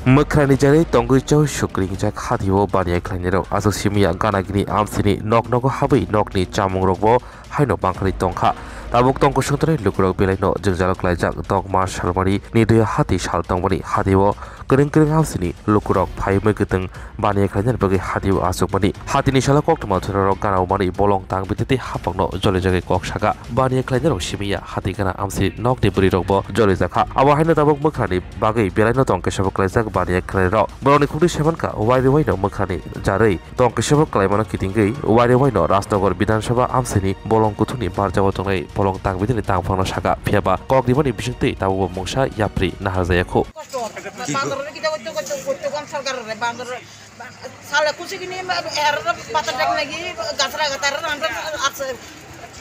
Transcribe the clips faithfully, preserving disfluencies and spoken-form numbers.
Mwkhra ni jarwi tongwi chau sukringjak hati o baniya khlainai rok aswk simi ya gana gini amsini nok nogo habwi nokni chamung rok bo haino bangkhani tongkha. Tabuk tong kusung twnai lukurok belai no jwngjalo klaijak Dogma Salmari ni dwi hati sal tongmani hati o kwrwng kwrwng amsini lukurok phaiwi mwkhwtwng baniya khlainani bagwi hati o achukmani. Hati ni salo koktwma thwrwrok gana umani bolong tang bitete hapang no jolijagwi kok saka. Baniya khlainai rok simi ya hati gana amsini nok ni bwrwi rok bo jolijakha. Abo haino tabuk mwkhra ni bagwi belai no tong kisa bo klaijak baniya khlainai rok. Borok ni khukti semanka wai rwui no mwkhra ni jarwi tong kisa bo klaimano kitingwi wai rwui no Rajnagar Bidhan Sabha amsini bolong kuthuk ni barjao tongnai bolong tang bitete tang phang no saka. Phiya ba kok rimani bisingtwi tabuk bo mungsa yapri nahar jaya khu. Bandor kita kocok kocok kocok kan sarkar re bandor. Sale kusi kini er bata tek lagi gasra gatar randa ase.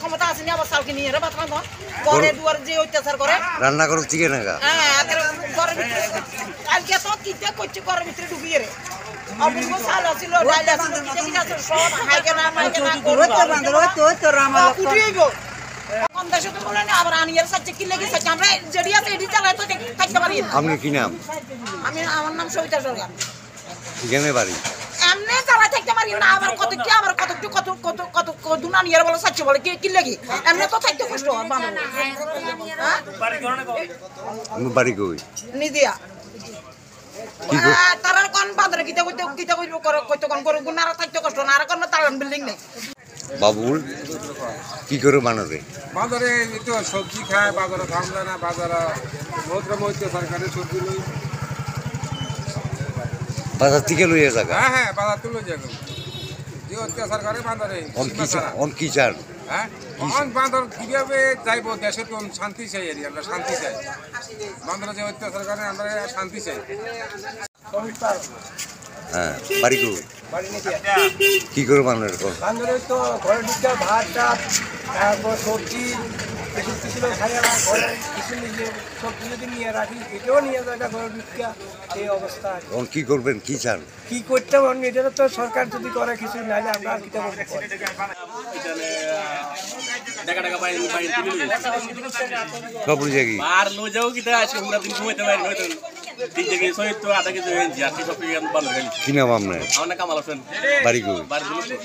Khomota asini abar sal kini er bata no. Gore duar je otyachar gore. Ranna goro chike naga. Ah, atar gore. Alke to kite kocok gore bitre dubi re. Abu ko sal asilo dal asilo kite kite asilo sob hai kena mai kena. Oito bandor oito oito rama. Kutu go. Konda shoto bole na abar ani er sa chekil lagi sa chamra jodi ase edi chala to thakte pari. Amni ki nam? Ami amar nam Sovita Sorkar. এখানে বাড়ি। এমনি চালাই থাকতে পারি না, আবার কত কি, আবার কত কি, কত, কত, কত, কত দুনা নিয়ে বলে সাচ্ছে বলে, কি, কি লাগি? এমনি তো থাকতে কষ্ট হয়, বাবা। হ্যাঁ? আমার বাড়ি কই? নিদিয়া। কি কর- আহ, তারা কোন বাজারে কিতা কইতে, কিতা কইতে করো, কইতে কোন করো, গুনারা থাকতে কষ্ট না, আর কোন তালান বিল্ডিং নেই। বাবুল, কি করে বানাবে? বাজারে এই তো সবজি খায়, বাজারে দাম যায় না, বাজারে বহুত রকম অত্যাচার করে সবজি লই। বাজার থেকে লইয়া যাবে? হ্যাঁ, হ্যাঁ, বাজার তো লই যাবে। যে অত্যাচার করে বাজারে, অন কি সীমা চা-, ছাড়া। অন কি চান? হ্যাঁ? কি অন চান? বাজার কিভাবে যাইবো? দেশে তো শান্তি চাই আর কি, আমরা শান্তি চাই। বাজারে যে অত্যাচার করে, আমরা শান্তি চাই। হ্যাঁ, বাড়ি কই? বাড়ি নিদিয়া। কি করে বানানো এরকম? বান্দরে তো ঘরে ঢুকতে ভাত টাত, তারপর সবজি, কিছু কিছু খাই, আমার ঘরে কিছু নিজে সবজি যদি নিয়ে রাখি, এটাও নিয়ে যায় না ঘরে ঢুকতে, এই অবস্থা আর কি। এখন কি করবেন, কি চান? কি করতে পারেন, এটা তো সরকার যদি করে কিছু, নাহলে আমরা আর কিতা করবো? এখানে, আহ, টাকা টাকা বাইরে, বাইরে তুলে নিয়ে এসেছি। খবর জাগি। আর লই যাও কিতা, আজকে পুরা দিন ঘুমাইতে পারি না, হয়তো তিন থেকে ছয় তো আধা কেজি হয়ে যায়, আজকে সব থেকে আমি ভালো হয়ে গেছি। কি নাম আপনার? আমার নাম কামাল হোসেন। বাড়ি কই? বাড়ি দিনাজপুর।